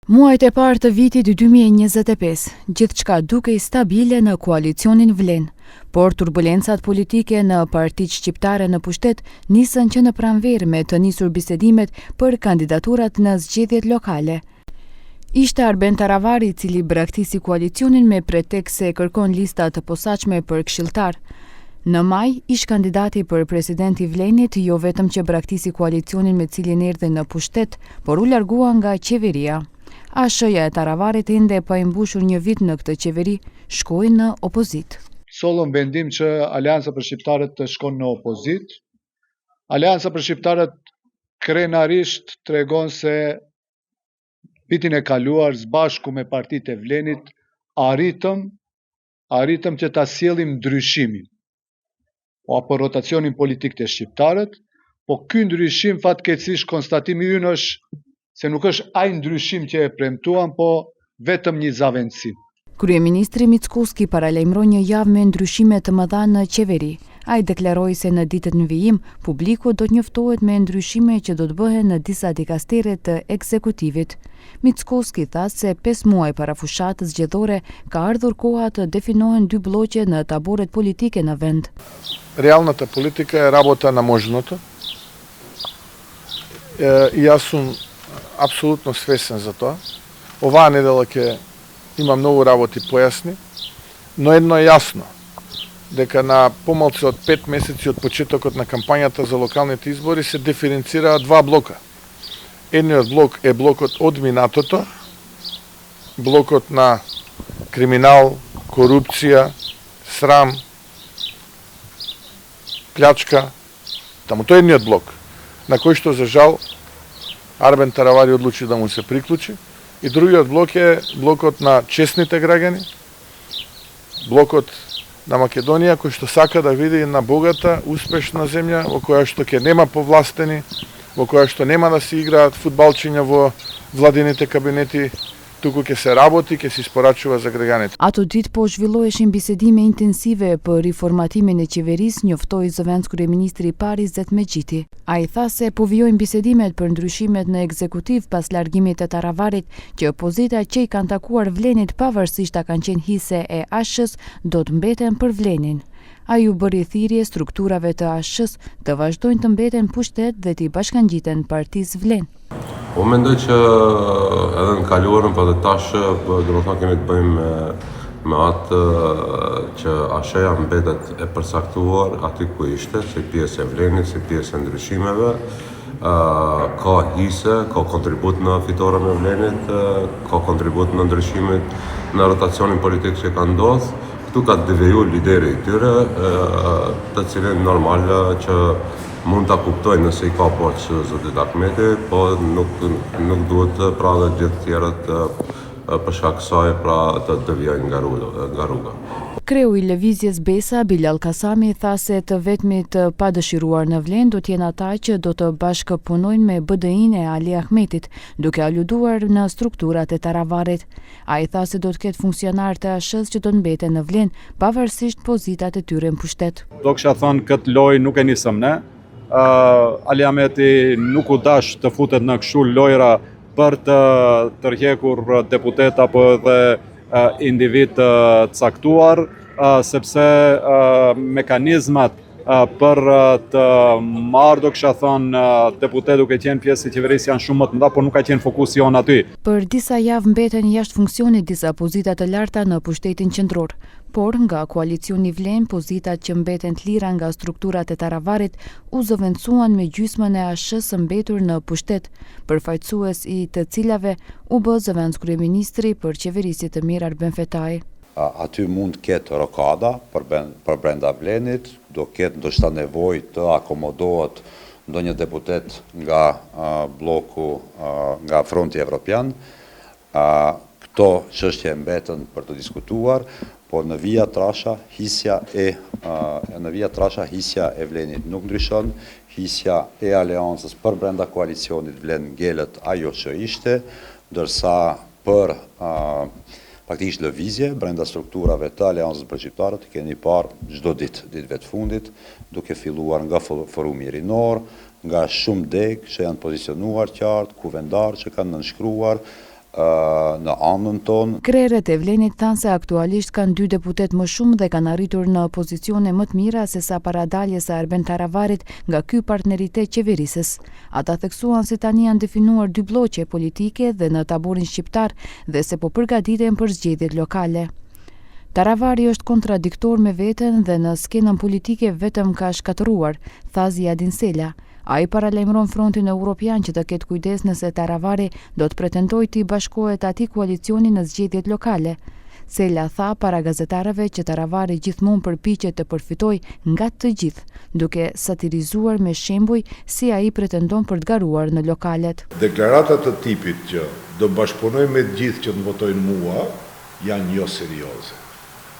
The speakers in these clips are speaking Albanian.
Muajt e parë të vitit 2025, gjithçka dukej stabile në koalicionin Vlen, por turbulencat politike në partitë shqiptare në pushtet nisën që në pranverë me të nisur bisedimet për kandidaturat në zgjedhjet lokale. Ishte Arben Taravari i cili braktisi koalicionin me pretekst se kërkon lista të posaçme për këshilltar. Në maj, ish-kandidati për president i Vlenit jo vetëm që braktisi koalicionin me cilin erdhi në pushtet, por u largua nga qeveria. ASH-ja e Taravarit ende pa i mbushur një vit në këtë qeveri, shkoi në opozitë. Sollëm vendim që Aleanca për Shqiptarët të shkon në opozitë. Aleanca për Shqiptarët krenarisht tregon se vitin e kaluar së bashku me partitë e Vlenit arritëm arritëm që ta sjellim ndryshimin apo rotacionin politik te shqiptarët, po ky ndryshim fatkeqësisht konstatimi ynë është se nuk është ai ndryshim që e premtuam, po vetëm një zavendësim. Kryeministri Mickoski paralajmëroi një javë me ndryshime të mëdha në qeveri. Ai deklaroi se në ditët në vijim, publiku do të njoftohet me ndryshime që do të bëhen në disa dikastere të ekzekutivit. Mickoski tha se pesë muaj para fushatës zgjedhore ka ardhur koha të definohen dy blloqe në taboret politike në vend. Реалната политика е работа на можното. И јас сум апсолутно свесен за тоа. Оваа недела ќе има многу работи појасни, но едно е јасно, дека на помалку од 5 месеци од почетокот на кампањата за локалните избори се диференцираат два блока. Едниот блок е блокот од минатото, блокот на криминал, корупција, срам, плячка. Таму тој е едниот блок, на кој што за жал Арбен Таравари одлучи да му се приклучи. И другиот блок е блокот на чесните граѓани, блокот на Македонија кој што сака да види една богата, успешна земја во која што ќе нема повластени, во која што нема да се играат фудбалчиња во владините кабинети, туку ќе се работи, ќе се испорачува за граѓаните. Ato ditë po zhvilloheshin bisedime intensive për riformatimin e qeverisë, njoftoi zëvendëskryeministri i parë Izet Mexhiti. Ai tha se po vijojnë bisedimet për ndryshimet në ekzekutiv pas largimit të Taravarit, që pozitat që i kanë takuar Vlenit pavarësisht a kanë qenë hise e ASH-së, do të mbeten për Vlenin. Ai u bëri thirrje strukturave të ASH-së të vazhdojnë të mbeten pushtet dhe t'i bashkangjiten partisë Vlen. Unë mendoj që edhe në kaluarën, po edhe tash, po, domethënë kemi të bëjmë me, me atë që ASH-ja mbetet e përcaktuar aty ku ishte, si pjesë e Vlenit, si pjesë e ndryshimeve, ka hise, ka kontribut në fitoren e Vlenit, ka kontribut në ndryshimet në rotacionin politik që ka ndodhur. Këtu ka deviju lideri i tyre, të cilin normal që mund ta kuptoj nëse i ka borxh zotit Ahmeti, po nuk nuk duhet pra dhe gjithë tjerët për shkak kësaj pra të devijojnë nga rruga. Nga rruga. Kreu i lëvizjes Besa, Bilall Kasami, tha se të vetmit të padëshiruar në Vlen do të jenë ata që do të bashkëpunojnë me BDI-në e Ali Ahmetit, duke aluduar në strukturat e Taravarit. Ai tha se do të ketë funksionarë të ASH-së që do të mbeten në Vlen, pavarësisht pozitat e tyre në pushtet. Do kisha thënë këtë lojë nuk e nisëm ne. Ali Ahmeti nuk u dash të futet në kështu lojra për të tërhjekur deputet apo edhe individ të caktuar, sepse mekanizmat për të marrë, do kisha thënë, deputet duke qenë pjesë e qeverisë janë shumë më të mëdha, por nuk ka qenë fokusi jonë aty. Për disa javë mbeten jashtë funksionit disa pozita të larta në pushtetin qendror. Por, nga koalicioni Vlen, pozitat që mbeten të lira nga strukturat e Taravarit u zëvendësuan me gjysmën e ASH-së së mbetur në pushtet, përfaqësues i të cilave u bë zëvendëskryeministri për qeverisje të mirë Arben Fetai. Aty mund të ketë rokada përbrenda Vlenit, do ketë ndoshta nevojë të akomodohet ndonjë deputet nga blloku, nga Fronti Evropian. Këto çështje mbeten për të diskutuar, por në vija trasha hisja e në vija trasha hisja e Vlenit nuk ndryshon, hisja e aleancës përbrenda koalicionit Vlen ngelet ajo që ishte, ndërsa për faktikisht lëvizje brenda strukturave të Aleancës për Shqiptarët keni parë çdo ditë, ditëve të fundit, duke filluar nga Forumi Rinor, nga shumë degë që janë pozicionuar qartë, kuvendarë që kanë nënshkruar. në anën tonë. Krerët e Vlenit thanë se aktualisht kanë dy deputetë më shumë dhe kanë arritur në pozicione më të mira sesa para daljes së Arben Taravarit nga ky partneritet qeverisës. Ata theksuan se tani janë definuar dy blloqe politike dhe në taborin shqiptar dhe se po përgatiten për zgjedhjet lokale. Taravari është kontradiktor me veten dhe në skenën politike vetëm ka shkatërruar, tha Ziadin Sela. Ai paralajmëron Frontin Europian që të ketë kujdes nëse Taravari do të pretendojë t'i bashkohet atij koalicioni në zgjedhjet lokale. Sela tha para gazetarëve që Taravari gjithmonë përpiqet të përfitojë nga të gjithë, duke satirizuar me shembuj si ai pretendon për të garuar në lokalet. Deklarata të tipit që do bashkëpunoj me të gjithë që të më votojnë mua, janë jo serioze.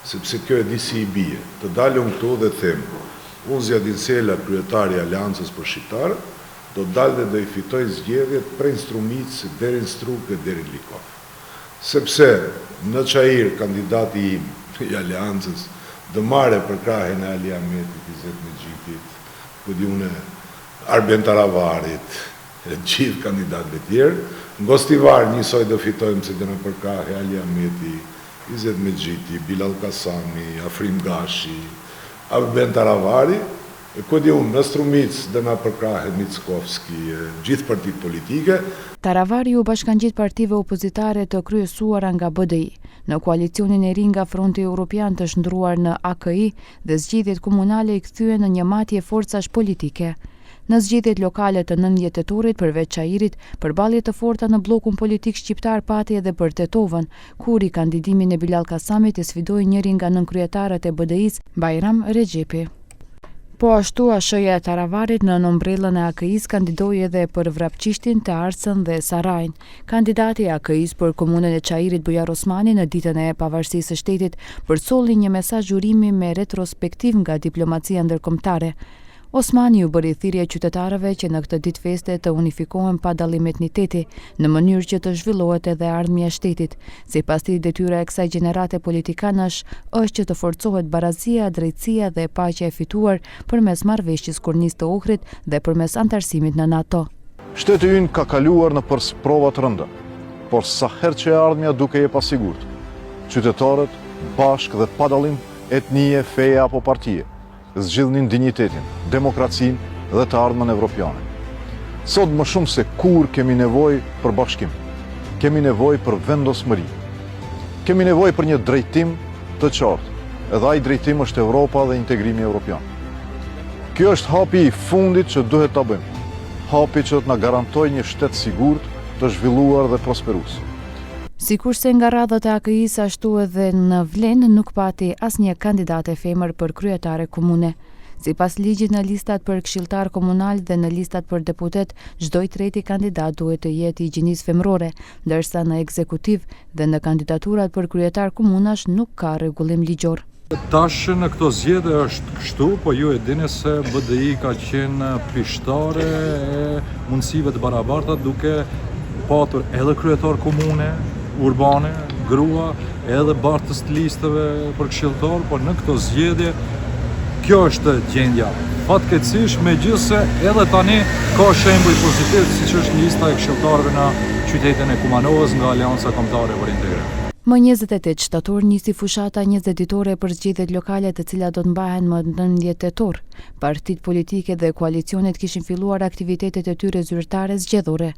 Sepse kjo e di si i bie. Të dal unë këtu dhe të them, unë Ziadin Sela, kryetar i Aleancës për Shqiptarët, do dal dhe do i fitoj zgjedhjet prej në Strumicë deri në Strugë e deri në Likovë. Sepse në Çair kandidati im i Aleancës do marrë përkrahjen e Ali Ahmetit, Izet Mexhitit, ku di unë, Arben Taravarit, e gjithë kandidatëve tjerë. Në Gostivar njësoj do fitojmë se do na përkrahë Ali Ahmeti, Izet Mexhiti, Bilall Kasami, Afrim Gashi, Arben Taravari, e ku di unë, në Strumicë do na përkrahë Mickovski e gjithë partitë politike. Taravari iu bashkangjit partive opozitare të kryesuara nga BDI, në koalicionin e ri nga Fronti Europian të shndërruar në AKI dhe zgjedhjet komunale i kthyen në një matje forcash politike. Në zgjedhjet lokale të 19 tetorit, përveç Çairit, përballje të forta në bllokun politik shqiptar pati edhe për Tetovën, ku rikandidimin e Bilall Kasamit e sfidoi njëri nga nënkryetarët e BDI-së, Bajram Rexhepi. Po ashtu, ASH-ja e Taravarit nën ombrellën e AKI-së kandidoi edhe për Vrapçishtin, Tearcën dhe Sarajin. Kandidati i AKI-së për komunën e Çairit Bujar Osmani në ditën e pavarësisë së shtetit përcolli një mesazh urimi me retrospektivë nga diplomacia ndërkombëtare. Osmani u bëri thirrje qytetarëve që në këtë ditë feste të unifikohen pa dallim etniteti, në mënyrë që të zhvillohet edhe e ardhmja e shtetit. Sipas tij, detyra e kësaj gjenerate politikanësh është që të forcohet barazia, drejtësia dhe paqja e fituar përmes Marrëveshjes Kornizë të Ohrit dhe përmes anëtarësimit në NATO. Shteti ynë ka kaluar nëpër sprova të rënda, por sa herë që e ardhmja dukej e pasigurt, qytetarët bashkë dhe pa dallim etnie, feje apo partie, zgjidhnin dinjitetin, demokracinë dhe të ardhmen evropiane. Sot më shumë se kurrë kemi nevojë për bashkim. Kemi nevojë për vendosmëri. Kemi nevojë për një drejtim të qartë. Edhe ai drejtim është Europa dhe integrimi evropian. Kjo është hapi i fundit që duhet ta bëjmë. Hapi që do të na garantojë një shtet sigurt, të zhvilluar dhe prosperues. Sikurse nga radhët e AKI-së ashtu edhe në VLEN nuk pati asnjë kandidate femër për kryetare komune. Sipas ligjit në listat për këshilltarë komunalë dhe në listat për deputetë, çdo i treti kandidat duhet të jetë i gjinisë femërore, ndërsa në ekzekutiv dhe në kandidaturat për kryetar komunash nuk ka rregullim ligjor. Tash në këto zgjedhje është kështu, po ju e dini se BDI ka qenë pishtare e mundësive të barabarta duke patur edhe kryetar komune, urbane, grua, edhe bartës të listëve për këshilltar, por në këto zgjedhje kjo është gjendja. Fatkeqësisht, megjithëse edhe tani ka shembuj pozitiv, siç është lista e këshilltarëve në qytetin e Kumanovës nga Aleanca Kombëtare për Integrim. Më 28 shtator nisi fushata 20 ditore për zgjedhjet lokale të cilat do të mbahen më 19 tetor. Partitë politike dhe koalicionet kishin filluar aktivitetet e tyre zyrtare zgjedhore.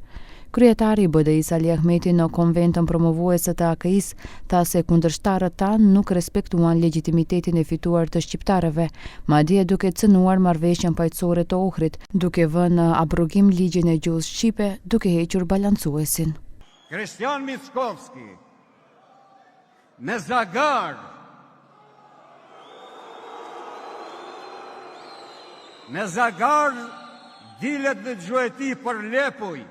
Kryetari i BDI-së Ali Ahmeti në konventën promovuese të AKI-së tha se kundërshtarët tanë nuk respektuan legjitimitetin e fituar të shqiptarëve, madje duke cënuar marrëveshjen paqësore të Ohrit, duke vënë në abrogim ligjin e gjuhës shqipe, duke hequr balancuesin. Hristijan Mickoski me zagar me zagar dilet në gjueti për lepuj,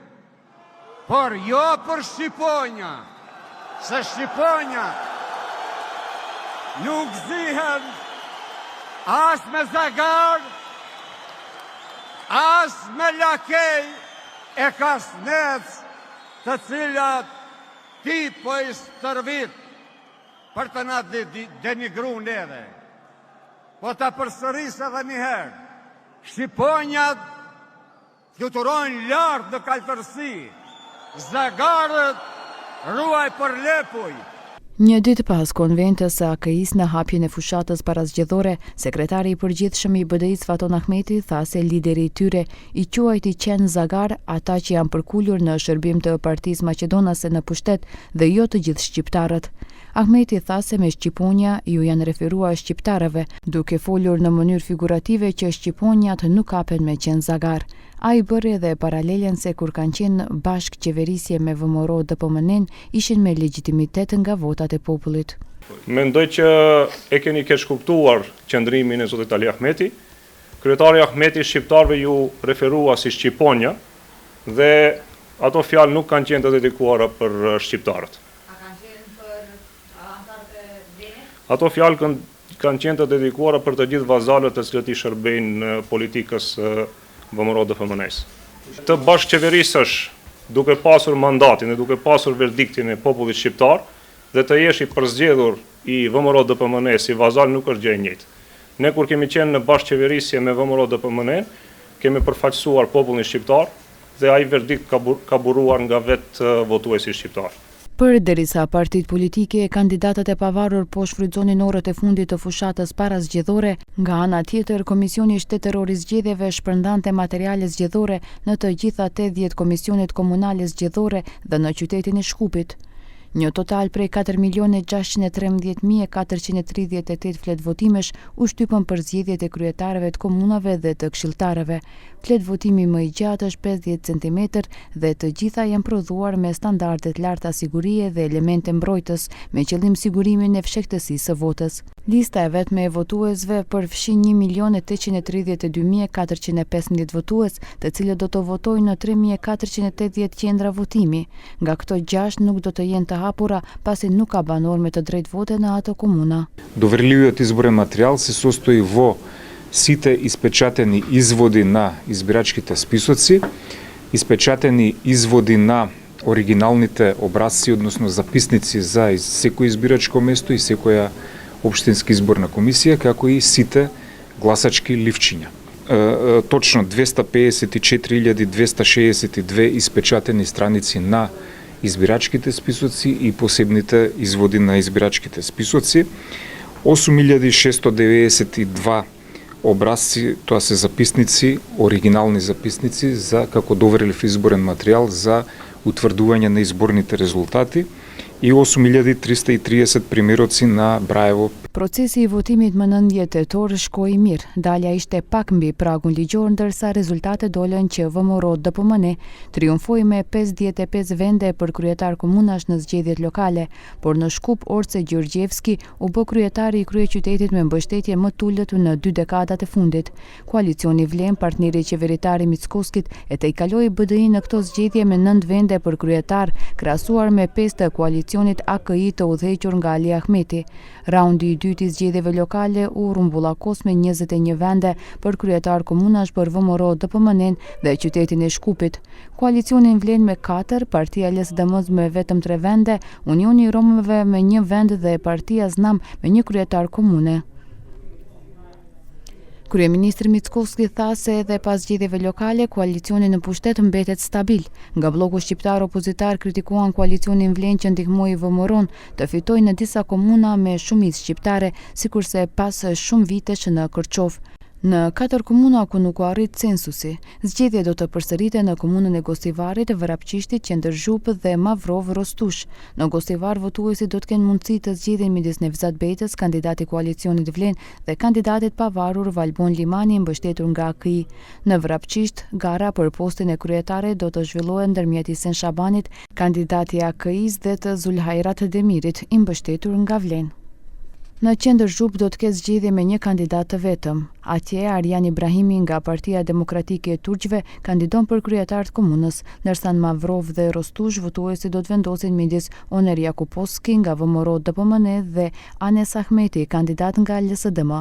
por jo për shqiponja, se shqiponjat nuk zihen as me zagar, as me lakej e kasnec të cilat ti po i stërvit për të na denigru neve. Po ta përsëris edhe njëherë, shqiponjat fluturojnë lart në kaltërsi, zagarët Ruaj për lepuj! Një ditë pas konventës së AKI-së në hapjen e fushatës parazgjedhore, sekretari i përgjithshëm i BDI-së Faton Ahmeti tha se lideri i tyre i quajti qen zagar ata që janë përkulur në shërbim të partisë maqedonase në pushtet dhe jo të gjithë shqiptarët. Ahmeti tha se me shqiponja iu janë referuar shqiptarëve, duke folur në mënyrë figurative që shqiponjat nuk kapen me qen zagar. Ai bëri edhe paralelen se kur kanë qenë bashkëqeverisje me VMRO-DPMNE-në ishin me legjitimitet nga votat e popullit. Mendoj që e keni keqkuptuar qëndrimin e zotit Ali Ahmeti. Kryetari Ahmeti shqiptarëve iu referua si shqiponja dhe ato fjalë nuk kanë qenë të dedikuara për shqiptarët. A kanë qenë për anëtarët e VLEN-it? Ato fjalë kanë qenë të dedikuara për të gjithë vazalët të cilët i shërbejnë politikës së VMRO-DPMNE-së. Të bashkëqeverisësh duke pasur mandatin dhe duke pasur verdiktin e popullit shqiptar dhe të jesh i përzgjedhur i VMRO-DPMNE si vazal nuk është gjë e njëjtë. Ne kur kemi qenë në bashkëqeverisje me VMRO-DPMNE-në, kemi përfaqësuar popullin shqiptar dhe ai verdikt ka buruar nga vetë votuesi shqiptar. Përderisa partitë politike e kandidatët e pavarur po shfrytëzonin orët e fundit të fushatës parazgjedhore, nga ana tjetër Komisioni Shtetëror i Zgjedhjeve shpërndante materiale zgjedhore në të gjitha 80 komisionet komunale zgjedhore dhe në qytetin e Shkupit. Një total prej 4.613.438 fletëvotimesh u shtypën për zgjedhjet e kryetarëve të komunave dhe të këshilltarëve. Fletëvotimi më i gjatë është 50 centimetër dhe të gjitha janë prodhuar me standarde të larta sigurie dhe elemente mbrojtës, me qëllim sigurimin e fshehtësisë së votës. Lista e vetme e votuesve përfshin 1.832.415 votues, të cilët do të votojnë në 3.480 qendra votimi. Nga këto gjashtë nuk do të jenë të hapura, pasi nuk ka banorë me të drejtë vote në ato komuna. Доверливиот изборен материјал се состои во сите испечатени изводи на избирачките списоци, испечатени изводи на оригиналните образци, односно записници за секој избирачко место и секоја општинска изборна комисија, како и сите гласачки ливчиња. Точно 254.262 испечатени страници на избирачките списоци и посебните изводи на избирачките списоци, 8692 образци, тоа се записници, оригинални записници за како доверлив изборен материјал за утврдување на изборните резултати и 8330 примероци на Браево. Procesi i votimit më 19 tetor shkoi mirë. Dalja ishte pak mbi pragun ligjor, ndërsa rezultatet dolën që VMRO DPMNE triumfoi me 55 vende për kryetar komunash në zgjedhjet lokale, por në Shkup Orce Gjorgjievski u bë kryetari i kryeqytetit me mbështetje më të ulët në dy dekadat e fundit. Koalicioni Vlen, partneri qeveritar i Mickoskit, e tejkaloi BDI-në në këto zgjedhje me 9 vende për kryetar, krahasuar me 5 të koalicionit AKI të udhëhequr nga Ali Ahmeti. Raundi i dytë i zgjedhjeve lokale u rrumbullakos me 21 vende për kryetar komunash për VMRO DPMNE dhe qytetin e Shkupit. Koalicionin Vlen me 4, partia LSDM me vetëm 3 vende, Unioni i Romëve me një vend dhe partia Znam me një kryetar komune. Kryeministri Mickoski tha se edhe pas zgjedhjeve lokale, koalicioni në pushtet mbetet stabil. Nga blloku shqiptar opozitar kritikuan koalicionin Vlen që ndihmoi VMRO-n të fitojë në disa komuna me shumicë shqiptare, sikurse pas shumë vitesh në Kërçovë. Në katër komuna ku nuk u arrit censusi, zgjedhjet do të përsëriten në komunën e Gostivarit, Vrapçishtit, Qendër Zhupë dhe Mavrovë Rostush. Në Gostivar votuesit do të kenë mundësi të zgjedhin midis Nevzat Bejtës, kandidat i koalicionit Vlen dhe kandidatit pavarur Valbon Limani mbështetur nga AKI. Në Vrapçisht, gara për postin e kryetarit do të zhvillohet ndërmjet Isen Shabanit, kandidat i AKI-së dhe të Zulhajrat Demirit, i mbështetur nga Vlen. Në Qendër Zhupë do të ketë zgjedhje me një kandidat të vetëm. Atje, Arjan Ibrahimi nga Partia Demokratike e Turqve kandidon për kryetar të komunës, ndërsa në Mavrovë dhe Rostush votuesit do të vendosin midis Oner Jakuposki nga VMRO DPMNE dhe Anes Ahmeti, kandidat nga LSDM.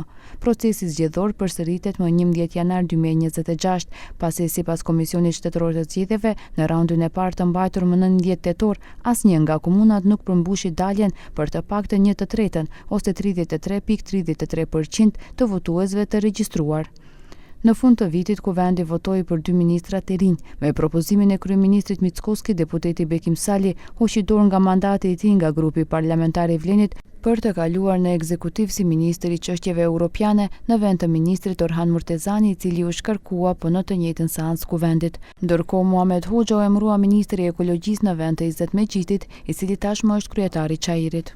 Procesi zgjedhor përsëritet më 11 janar 2026, pasi sipas Komisionit Shtetëror të Zgjedhjeve, në raundin e parë të mbajtur më 19 tetor, asnjë nga komunat nuk përmbushi daljen për të paktën një të tretën, ose 33.33% të votuesve të regjistruar. Në fund të vitit, Kuvendi votoi për dy ministra të rinj. Me propozimin e kryeministrit Mickoski, deputeti Bekim Sali hoqi dorë nga mandati i tij nga grupi parlamentar i Vlenit për të kaluar në ekzekutiv si ministër i Çështjeve Europiane në vend të ministrit Orhan Murtezani i cili u shkarkua po në të njëjtën seancë Kuvendit. Ndërkohë, Muhamet Hoxha u emërua ministër i Ekologjisë në vend të Izet Mexhitit, i cili tashmë është kryetar i Çairit.